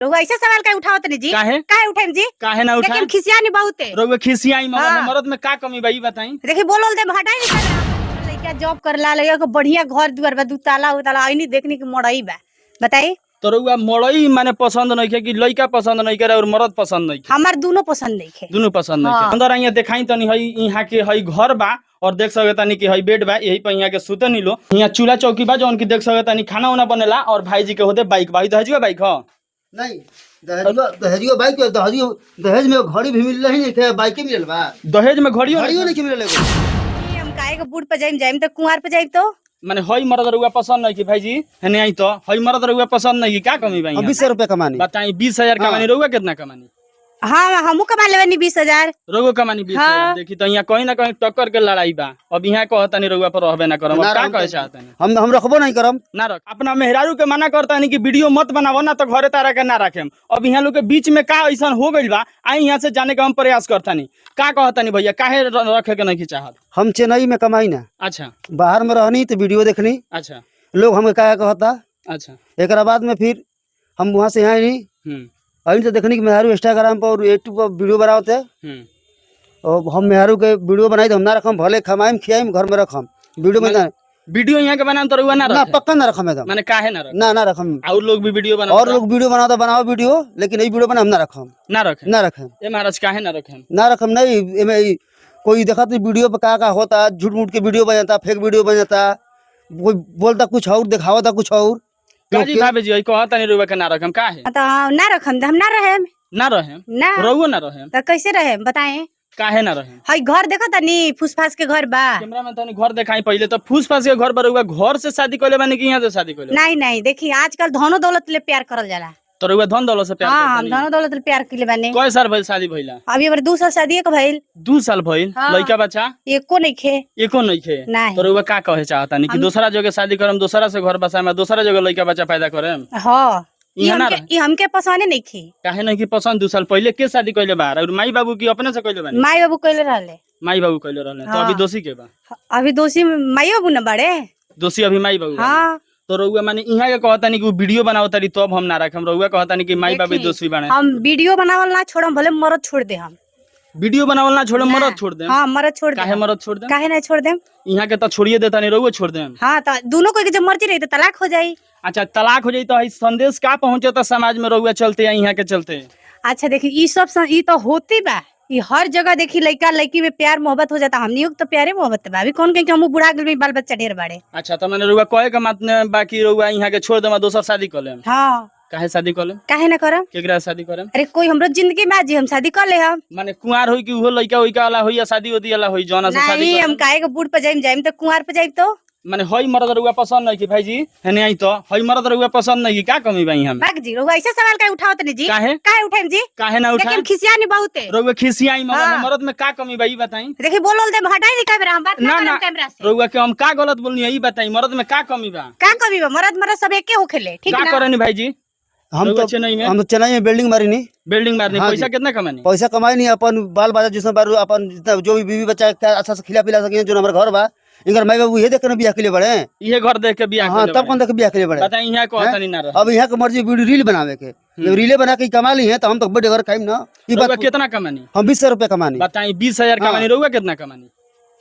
रउआ ऐसे सवाल काहे उठावत तनी जी? काहे? काहे उठाइम जी? काहे ना देखी उठा हम खिसियानी बहुते। रउआ खिसियाई मगर हाँ। मरद में का कमी बा ई बताई। देखी बोलल दे हटाई नहीं कैमरा। लइका जॉब करला, लइका के बढ़िया घर दुआर बा, दू ताला उ ताला आईनी देखनी के मड़ई बा। बताई। तो रउआ मड़ई माने पसंद नइखे कि लइका पसंद नइखे और मरद पसंद नइखे? हमार दोनों पसंद नइखे। दुनू पसंद नइखे। हाँ। अंदर आइए देखाई तनी हई यहाँ के हई घर बा और देख सके तनी कि हई बेड बा, यही पर यहाँ के सुते नी लो। यहाँ चूल्हा चौकी बा जौन की देख सके तनी खाना उना बनेला और भाई जी के होते बाइक बा। ई दहेजुआ बाइक ह? नहीं, दहेजुआ दहेजुआ बाइक दहेजुआ दहेज में घड़ी भी मिल रही नहीं थे, बाइके मिलल बा। दहेज में घड़ियो घड़ियो नहीं मिलल एगो। ई हम काहे के बूढ़ पे जाइम? जाइम त कुंवार पे जाइम तो। माने हई मरद रउआ पसंद नहीं कि भाई जी हेने आई तो हई मरद रउआ पसंद नहीं कि का कमी बा हम यहाँ? 20,000 रुपया कमानी। बताई 20,000 हाँ। कमानी, रउआ कितना कमानी? हाँ, हमहू कमा लेबनी 20,000। रउआ कमानी 20,000। हाँ। देखी तो यहाँ कहीं ना कहीं टक्कर के लड़ाई बा। अब यहाँ कहतनी रउआ पर रहबे ना करम, अब ना का रहम कहे त- चाहतनी? हम रखबो नहीं करम। ना रख। अपना मेहरारू के मना करता नहीं कि वीडियो मत बनावो ना तो घरे तारा के ना रखेम। अब यहाँ लोग के बीच में का ऐसा हो गइल बा, आई यहाँ से जाने का हम प्रयास करता नहीं। का कहता नहीं भैया, काहे रखे के नहीं चाहत? हम चेन्नई में कमाई ना। अच्छा। बाहर में रहनी तो वीडियो देखनी। अच्छा। लोग हमके का कहता। अच्छा। एक बाद में फिर हम वहाँ से यहाँ आई। अभी तो देखनी कि मेहरू इंस्टाग्राम पर और यूट्यूब पर वीडियो बनावते। और हम मेहरू के वीडियो बनाई तो हम ना रखम, भले खमाइम खियाइम घर में रखम वीडियो में ना। वीडियो यहाँ के बनाम तो रउआ ना ना रखे? पक्का ना रखम एकदम। माने काहे ना रखे? ना ना रखम। और लोग भी वीडियो बनाओ और लोग वीडियो बनाओ तो बनाओ वीडियो, लेकिन यही वीडियो बना हम ना रखम। ना रखे? ना रखम। ए महाराज काहे ना रखे? ना रखम नहीं, एमे कोई देखा तो वीडियो पे का का होता, झूठ मूठ के वीडियो बन जाता, फेक वीडियो बन जाता, कोई बोलता कुछ और दिखावता कुछ और। काजी भाभी जी कहता नहीं रउआ के ना रखम, काहे तो ना रखम त हम ना रहेम। ना रहेम? ना। रउआ ना रहेम? त कैसे रहेम बताएं? काहे ना रहेम? हई घर देखो तनी फूस फास के घर बा। कैमरा में तनी घर देखाई पहले तो। फूस फास के घर पर रउआ घर से शादी कइले बानी कि यहाँ से शादी कइले? नहीं नहीं, देखी आजकल धनो दौलत ले प्यार करल जाला। तो रउआ धन दौलत से प्यार हाँ, हम करतनी? धनो दौलत ले प्यार कइले बानी। कय साल भइल शादी भइला? अभी हमारे 2 साल शादी के भइल। 2 साल भइल। हाँ। लइका बच्चा एको नइखे। एको नइखे? नहीं। तो रउआ का कहे चाहतानी कि हम- दोसरा जगह शादी करम, दोसरा से घर बसाम, दोसरा जगह लइका बच्चा पैदा करम? हाँ, ई यहाँ ना हमके रहे। ई हमके पसंद नइखे। काहे नहीं की पसंद? 2 साल पहले के शादी कइले बा और माई बाबू की अपने से कइले बानी? माई बाबू कइले रहले। माई बाबू कइले रहले। तो हाँ। अभी दोषी के बा? अभी दोषी माई बाबू न बाड़े। दोषी अभी माई बाबू बाड़े। हाँ। तो रउआ माने इहाँ के कहतानी कि उ वीडियो बनावतारी तब हम ना रखम, रउआ कहतानी कि माई बाबू देखी, दोषी बाड़े। हम वीडियो बनावल ना छोड़म, भले मरद छोड़ दे हम। वीडियो बनावल ना छोड़म, ना। मरद छोड़ देम? हाँ, मरद छोड़ दे। काहे मरद छोड़ देम? काहे ना छोड़ देम? इहाँ के तो छोड़िए देतानी, रउआ छोड़ देम? हाँ, तो दोनों कोई के जब मर्जी रही तो तलाक हो जाई। अच्छा, तलाक हो जाई तो हई संदेश का पहुंचता समाज में रउआ चलते या इहाँ के चलते? अच्छा देखी, ई सब ई तो होती बा, ई हर जगह देखी लइका लइकी में प्यार मोहब्बत हो जाता। हमनी के तो प्यारे मोहब्बत बा, अभी कौन कहीं कि हम बुढ़ा गेल बाल बच्चा ढेर बाड़े। अच्छा, तो माने रउआ कहे के माने बाकी रउआ इहाँ के छोड़ देम, दोसर शादी कर लेम? हाँ। काहे शादी कर लेम? काहे ना करम? केकरा से शादी करम? अरे कोई हमरो जिंदगी में आज हम शादी कर ले हम। माने कुंवार होई कि उहो लइका उइका वाला होई या शादी उदी वाला होई जौना से शादी नहीं, करम? हम काहे के बूढ़ पे जाइम? जाइम त कुंवार पे जाइम तो। माने हई मरद रउआ पसंद नहीं कि भाई जी हेने आई तो हई मरद रउआ पसंद नहीं कि का कमी बा इहाँ में? बाग जी रउआ ऐसे सवाल काहे उठावत नहीं जी? काहे? काहे उठाइम जी? काहे ना देखी उठाई? हम खिसियानी बहुते। रउआ खिसियाई मगर हाँ। मरद में का कमी बा ई बताई। देखी बोलल दे हटाई दी कैमरा, हम बात ना ना, करम ना। कैमरा से। रउआ के हम का गलत बोलनी है ई बताई, मरद में का कमी बा? का कमी बा? मरद मरद सब एके होखेले, ठीक का ना? करनी भाई जी? हम रउआ तो चेन्नई में? हम तो चेन्नई में बिल्डिंग मारी नहीं। बिल्डिंग मारनी। हाँ पैसा जी। कितना कमानी? पैसा कमाई नहीं, अपन बाल बच्चा जिसमें बारू अपन जितना जो भी बीवी बच्चा के अच्छा से खिला पिला सके, जो हमारे घर बा इनकर माई बाबू ये देख के ना बियाह के लिए बड़े। इहे घर देख के बियाह हाँ, कइले तब बाड़े। कौन देख के बियाह के लिए बड़े? बताई इहाँ कहतनी ना रह। अब यहाँ के मर्जी वीडियो रील बनावे के, जब रीले बना के कमा ली है तो हम तो बड़े घर खाइम ना। ई रउआ बात कितना कमानी? हम 20,000 रुपया कमानी। बताई 20,000 हाँ। कमानी, रउआ कितना कमानी?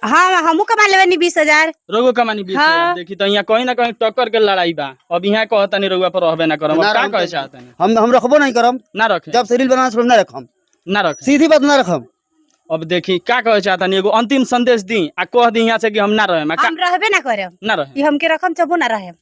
हाँ, हमहू कमा लेबनी 20,000। रउआ कमानी 20,000। हाँ। देखी तो यहाँ कहीं ना कहीं टक्कर के लड़ाई बा। अब यहाँ कहतनी रउआ पर रहबे ना करम, अब ना का रहम कहे त- चाहतनी? हम रखबो नहीं करम। ना रखे? जब से रील बनाना छोड़ ना रखम। ना रखे? सीधी बात ना रखम। अब देखी का कहे चाहतनी, एगो अंतिम संदेश दी आ कह दी यहाँ से कि हम ना रहेम। आ का हम रहबे ना करम। ना रहे? ई हमके रखम तबो ना रहेम।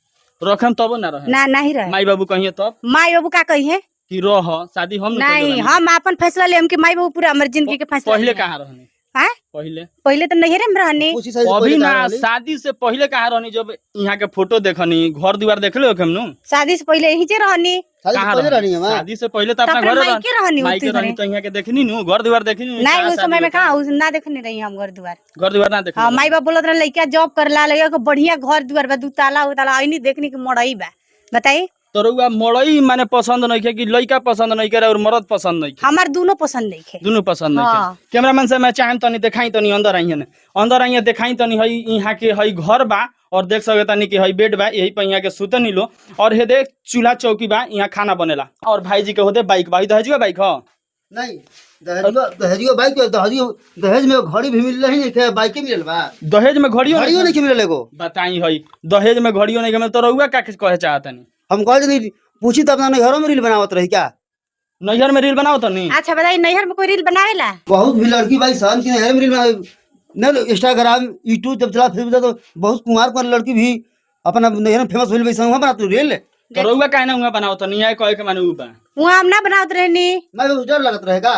रखम तबो ना रहे? ना, नहीं रहे। माई बाबू कहिए तब? माई बाबू का कहिए? कि रह शादी हम न कइले नहीं, बानी। हम अपन फैसला लेम कि माई बाबू पूरा हमर जिंदगी के फैसला पहले लिहे। कहाँ रहनी? हाँ? पहले? पहले तो नैहरे में रहनी। कोशिश है अभी पहले ना, कहाँ रहली? शादी से पहले कहाँ रहनी? जब यहाँ के फोटो देखनी, घर द्वार देखले हो हमनु? शादी से पहले यहीं से रहनी। शादी से कहाँ पहले रहनी? रहनी हम, हाँ। शादी से पहले तो अपना तब घर मायके रहनी मायके उती रहनी घरे। तो यहाँ के देखनी नु, घर द्वार देखनी नु, नहीं, कहाँ उस शादी समय में होता? कहाँ, उस ना देखने रही हम घर द्वार। घर द्वार ना देखनी? हाँ, माई बाप बोलत रहे लइका जॉब करला, लइका के बढ़िया घर द्वार बा, दू ताला उ ताला, आईनी देखनी के मड़ई बा। बताई। तो रउआ मड़ई माने पसंद नइखे कि लइका पसंद नइखे और मरद पसंद नइखे? हमार दोनों पसंद नइखे। दुनू पसंद नइखे। हाँ। कैमरामैन से मैं चाहेम तनी देखाई तनी अंदर आइए ने, अंदर आइए देखाई तनी हई यहाँ के हई घर बा और देख सकतानी कि हई बेड बा, यही पर यहाँ के सुतनी लो। और हे देख चूल्हा चौकी बा, यहाँ खाना बनेला। और भाई जी के होते बाइक बा, ई दहेजुआ बाइक ह? नहीं, दहेजुआ दहेजुआ बाइक, दहेजुआ दहेज में घड़ी भी मिल रही नहीं थे, बाइके मिलल बा। दहेज में घड़ियो घड़ियो नहीं मिलल एगो। बताई हई दहेज में घड़ियो नहीं मिलल तो रउआ का कहे चाहतनी? हम कहल नहीं पूछी तब ना घरों में रील बनावत रही क्या? नैहर में रील बनाओ तनी? अच्छा बताई, नैहर में कोई रील बनावेला? बहुत भी लड़की भाई सन की नैहर में रील बनावे नहीं। इंस्टाग्राम यूट्यूब जब चला फेसबुक तो बहुत कुंवार कुंवार लड़की भी अपना नैहर में फेमस होइल वैसे वहाँ बनात रील। तो रउआ काहे ना उहाँ बनाओ तनी? यहाँ कहे के माने उ बा। वहाँ हम ना बनावत रहनी। मैं डर लगत रहेगा।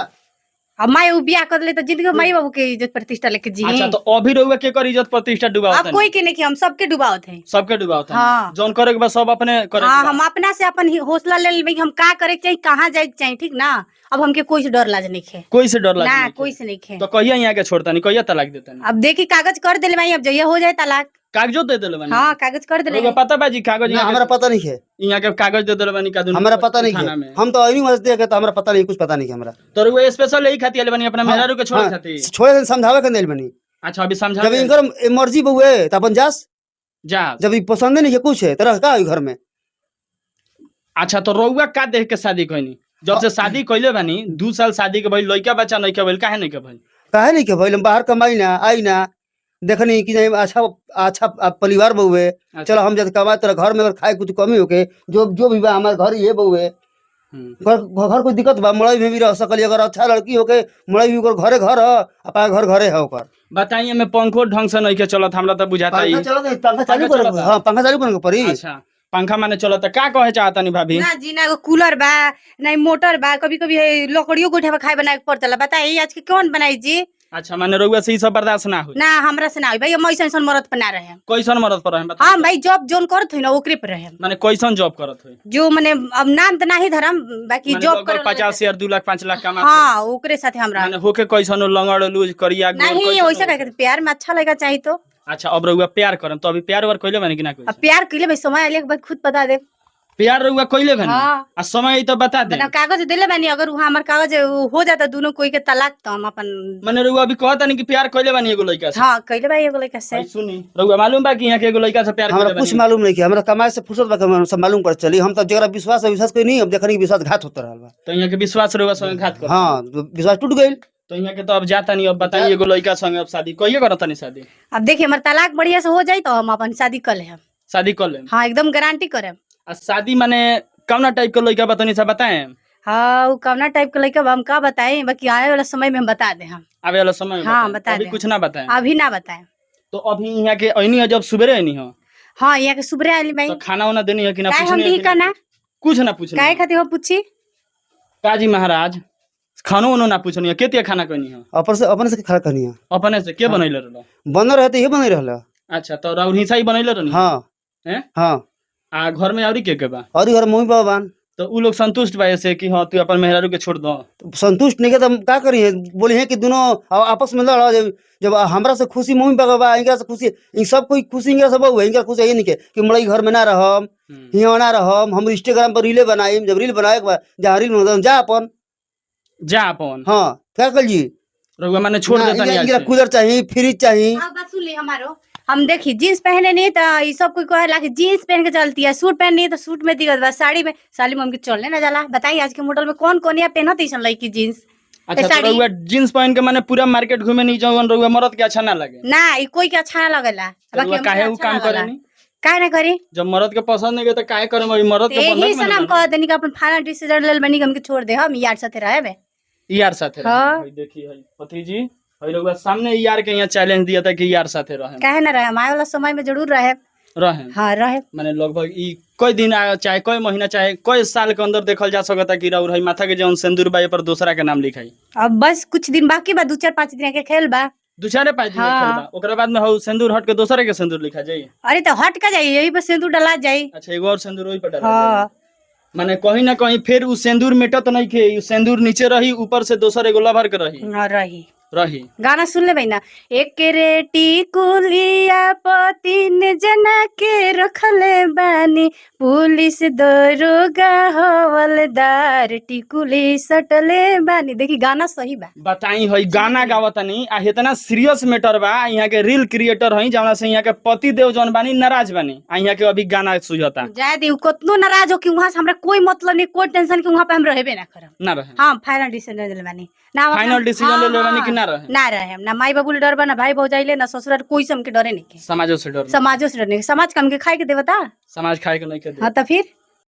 अब माई उ बियाह कर ले तो जिंदगी माई बाबू के इज्जत प्रतिष्ठा लेके जी। अच्छा तो अभी रउआ के कर इज्जत प्रतिष्ठा डुबाओ अब तनी? कोई के नहीं कि हम सबके डुबावत हैं। सबके डुबाओ तनी। हाँ। जौन करे के बा सब अपने करे के हाँ, बा। हम अपना से अपन हौसला ले लेबै कि हम का करे के चाही, कहाँ जाए के चाही, ठीक ना। अब हमके कोई से डर लाज नहीं खे। कोई से डर लाज ना, नहीं खे। कोई से नहीं खे। तो कहिया यहाँ के छोड़तनी, कहिया तलाक देतनी? अब देखी कागज कर देले भाई, अब जइया हो जाए तलाक। कागजो दे देले बानी? हाँ, कागज कर देले। रउआ पता बाजी कागज? ना, यहाँ हमरा पता नहीं है। यहाँ के कागज दे देले बानी कादू हमरा पता नहीं थाना है। में। हम तो अइनी वहाँ से देखे तो हमरा पता नहीं, कुछ पता नहीं है हमरा। तो रउआ स्पेशल यही खातिर आइल बानी अपना मेहरारू के छोड़े हाँ, खातिर? छोड़े के समझावे के नहीं बनी। अच्छा अभी समझा जब इनकर मर्जी बहुए तो अपन जास, जा। जब ई पसंद नहीं है कुछ है तो रह का घर में। अच्छा तो रउआ का देख के शादी कइनी? जब से शादी कइले बानी 2 साल शादी के भइल, लइका बच्चा नहीं के भइल, काहे नहीं के भइल? काहे नहीं के भइल? हम बाहर कमाई ना आई ना देखनी कि नहीं अच्छा अच्छा परिवार बहुए। अच्छा। चलो हम जब कमाए तोरा घर में अगर खाए कुछ कमी होके जो जो भी बा हमारे घर ये बहुए। घर घर कोई दिक्कत बा मड़ई में भी रह सकली। अगर अच्छा लड़की होके मड़ई भी ओकर घरे घर ह, अपना घर घरे है ओकर। बताइए में पंखो ढंग से नहीं के चलत, हमरा तो बुझाता ही। पंखा चलत नहीं, पंखा चालू पंखा करे। चलता। हां, पंखा चालू करे के पड़ी। अच्छा पंखा माने चलत। का कहे चाहतनी भाभी? ना जी ना, एगो कूलर बा ना मोटर बा, कभी कभी लकड़ियों गोइठा खाए बनाए के पड़ता। बताइए आज के कौन बनाई जी? अच्छा माने रउआ से ई सब बर्दाश्त ना होई? ना, हमरा से ना होई भाई, हम ऐसन ऐसन मरद पर ना रहे। कैसन मरद पर रहे बताइए? हाँ भाई, जॉब जोन करत हुई ना ओकरे पर रहे। माने कैसन जॉब करत होई? जो माने अब नाम तो नाही धरम, बाकी माने जॉब लगभग करे 50,000 2 लाख 5 लाख कमा। हाँ, ओकरे साथे हमरा। माने होके कैसन लंगड़ लूज करिया गोर नहीं कैसन वैसा होके? का प्यार में अच्छा लगा चाहिए तो। अच्छा अब रउआ प्यार करम तो अभी प्यार वार कइले बानी कि ना कइले? अब प्यार कइले भाई, समय आइले के बाद खुद बता दे। प्यार रउआ कइले बानी? हाँ। आ समय आई तो बता दे। बना कागज देले बानी, अगर वहाँ हमार कागज हो जाता दोनों कोई के तलाक तो हम अपन। माने रउआ अभी कहता कि प्यार कइले बानी एगो लइका से? हाँ कइले भाई एगो लइका से। भाई सुनी, रउआ मालूम बा कि यहाँ के एगो लइका से प्यार हमरा कइले कुछ बानी? मालूम नहीं कि हमरा कमाए से फुर्सत बा कि हम सब मालूम कर चली। हम तब जरा विश्वास है, विश्वास कोई नहीं, अब देखनी कि विश्वास घात होता रहल बा। तो यहाँ के विश्वास रउआ संगे घात कर। हां, विश्वास टूट गइल। तो यहाँ के तो अब जाता नहीं, अब बताइए एगो लइका संगे अब शादी कहिए करत नहीं शादी? अब देखिए हमार तलाक बढ़िया से हो जाए तो हम अपन शादी कर लेम। शादी कर लेम? हाँ एकदम गारंटी करेम। आ शादी माने कौना टाइप के लइका बतानी सब बताएं? हाँ वो कौना टाइप के लइका बा, हम का बताएं, बाकी आए वाला समय में हम बता दे। हम आवे वाला समय में हाँ, बताएं। बता अभी दें। कुछ ना बताएं। अभी ना बताएं। तो अभी यहाँ के ऐनी है, जब सुबेरे ऐनी हो? हाँ यहाँ के सुबह आइली भाई। तो खाना वाना देनी है कि ना? काहे हम पूछनी है दी कि ना? का ना? कुछ ना पूछनी काहे है। खातिर हम पूछी? काजी महाराज खानो उनो ना पूछनी है, केतिया खाना कहनी है? अपन से अपने से खड़ा करनी है। अपने से के बनैले रहल? बनल रहते ये बनल रहल। अच्छा तो और हिंसा ही बनैले रहनी? हां। हैं? हां। आ घर में औरी के के बा? और घर मम्मी पापा बान। तो उ लोग संतुष्ट बा ऐसे कि हाँ तू अपन मेहरारू के छोड़ दो? तो संतुष्ट नहीं के तो का करी है? बोली है कि दोनों आपस में लड़, जब हमरा से खुशी मम्मी पापा बा, इनका से खुशी, इन सब कोई खुशी इनका सब हुआ, इनका खुशी है नहीं के कि मड़ई घर में ना रहम, हियां ना रहम, हम इंस्टाग्राम पर रीले बनाइम। जब रील बनाए के बाद जहाँ रील बनाम जा अपन। जा अपन। हाँ क्या कर जी? रउआ माने छोड़ ना, देता नहीं इनका कूलर चाहिए, फ्रिज चाहिए। हाँ बात सुन ली हमारो। हम देखी जीन्स पहने नहीं तो ये सब कोई कहे ला कि जीन्स पहन के चलती है, सूट पहन नहीं तो सूट में दिक्कत बा, साड़ी में साड़ी में हमके चलने ना जाला। बताइए आज के मॉडल में कौन कौन यहाँ पहनत ऐसन लड़की जीन्स? अच्छा तो साड़ी। रउआ जीन्स पहन के माने पूरा मार्केट घूमे नहीं जाऊन, रउआ मरद के अच्छा ना लगे? ना ये कोई के अच्छा ना लगेला। तो बाकी रउआ हमके काहे उ अच्छा काम लगेला। करेनी? काहे ना करी? जब मरद के पसंद नहीं के तो काहे करम? अभी मरद के यही बंधक से में हम कह देनी कि अपन फाइनल डिसीजन लेल बनी कि हमके छोड़ दे, हम यार साथे रहबे। यार साथे रहे। हाँ। हई देखी हई पति जी, हई रउआ सामने यार के यहाँ चैलेंज दिया था कि यार साथे रहे। काहे ना रहे, हम आए वाला समय में जरूर रहे। रहे। हाँ रहे। माने लगभग ई कई दिन आ चाहे कई महीना चाहे कई साल के अंदर देखल जा सकता कि राउर हई माथा के जौन सिंदूर बा ए पर दूसरा के नाम लिखाई? अब बस कुछ दिन बाकी बा, 2-4-5 दिन के खेल बा। 2-4-5 दिन के हाँ। खेल बा, ओकरा बाद में हऊ सिंदूर हट के दूसरे के सिंदूर लिखा जाई? अरे तो हट का जाई, यही पर सिंदूर डला जाई। अच्छा एगो और सिंदूर ओही पर डाला हाँ। जाई। माने कहीं ना कहीं फिर उ सिंदूर मिटत नहीं के, उ सिंदूर नीचे रही, ऊपर से दोसर एगो लभर के रही। ना रही। रही। गाना सुन ले ना। एक रेटी कुलिया पतिन जना के रखले बानी, पुलिस दरोगा हवलदार टिकुली सटले बानी। देखी गाना सही बा। बताई हई गाना गावतनी आ इतना सीरियस मैटर बा। यहाँ के रील क्रिएटर हई जौना से यहाँ के पति देव जौन बानी नाराज बानी आ यहाँ के अभी गाना सुझता। जाए दी, उ कतनो नाराज हो कि वहाँ से हमरा कोई मतलब नहीं, कोई टेंशन कि वहाँ पे हम रहबे ना करब। ना रहे। हाँ, फाइनल डिसीजन ले ले बानी ना हम फाइनल डिसीजन ले ले बानी कि ना रहे? ना रहे हम, ना माई बाबू ले डर बा, ना भाई भौजाई ले, ना ससुराल, कोई से हमके डरे नहीं के। समाजो से डर नहीं। समाजो से डर नहीं। समाज के हमके खाए के देवता। समाज खाए के नहीं के दे। हाँ तो फिर